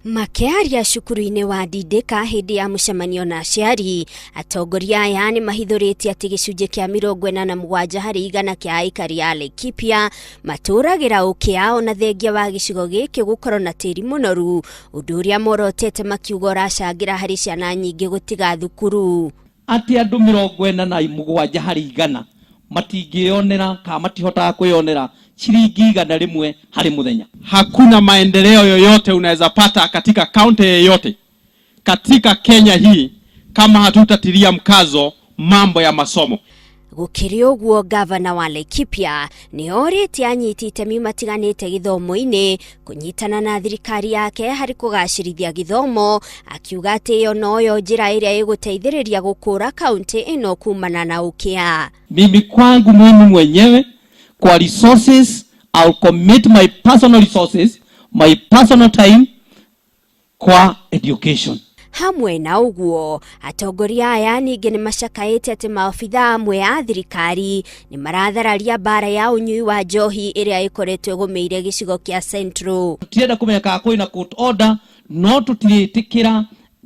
Makĩaria cukuru-inĩ wa Ndindĩka hĩndĩ ya mũcemanio na aciari, atongoria aya nĩ mahithũrĩtie atĩ gĩcunjĩ kĩa 87% kĩa aikari a Laikipia matũragĩra ũkĩa ona thengia wa gĩcigo gĩkĩ gũkorwo na tĩri mũnoru, ũndũ ũrĩa morotete makiuga ũracangĩra harĩ ciana nyingĩ gũtiga thukuru. Atĩ andũ 47% matingĩyonera kana matihotaga kwĩyonera ciringi 100 harĩ mũthenya. Hakuna maendeleo yoyote unaweza pata katika kaunti yoyote katika Kenya hii kama hatutatilia mkazo mambo ya masomo. Gũkĩrĩ ũguo, ngavana wa Laikipia nĩ orĩtie anyiti itemi matiganĩte gĩthomo-inĩ kũnyitana na thirikari yake harĩ kũgacĩrithia gĩthomo, akiuga atĩ ĩyo noyo njĩra ĩrĩa ĩgũteithĩrĩria gũkũra kaunti ĩno kumana na ũkĩa. Mimi kwangu mimi mwenyewe kwa resources, I'll commit my personal resources, my personal time kwa education. Hamwe na ũguo, atongoria aya ningĩ nĩ macakaĩte atĩ maobitha amwe a thirikari nĩ marathararia mbara ya ũnyui wa njohi ĩrĩa ĩkoretwo ĩgũmĩire gĩcigo kĩa Central. Tũtirenda kũmenya kana kwĩna court order, no tũtirĩtĩkĩra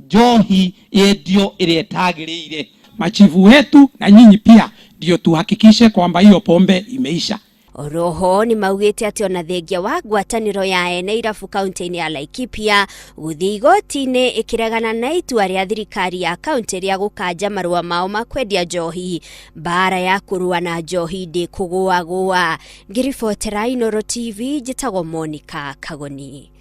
njohi yendio ĩrĩa ĩtagĩrĩire. Machifu wetu na nyinyi pia ndio tuhakikishe kwamba hiyo pombe imeisha. Oroho nĩ maugĩte atĩ ona thengia wa ngwatanĩro ya ene irabu kaunti-inĩ ya Laikipia gũthiĩ igoti-inĩ ĩkĩregana na itua rĩa thirikari ya kaunti rĩa gũkanja marũa mao ma kwendia njohi, mbara ya kũrũa na njohi ndĩkũgũagũa. Ngĩribotera Inooro TV, njĩtagwo Monica Kagoni.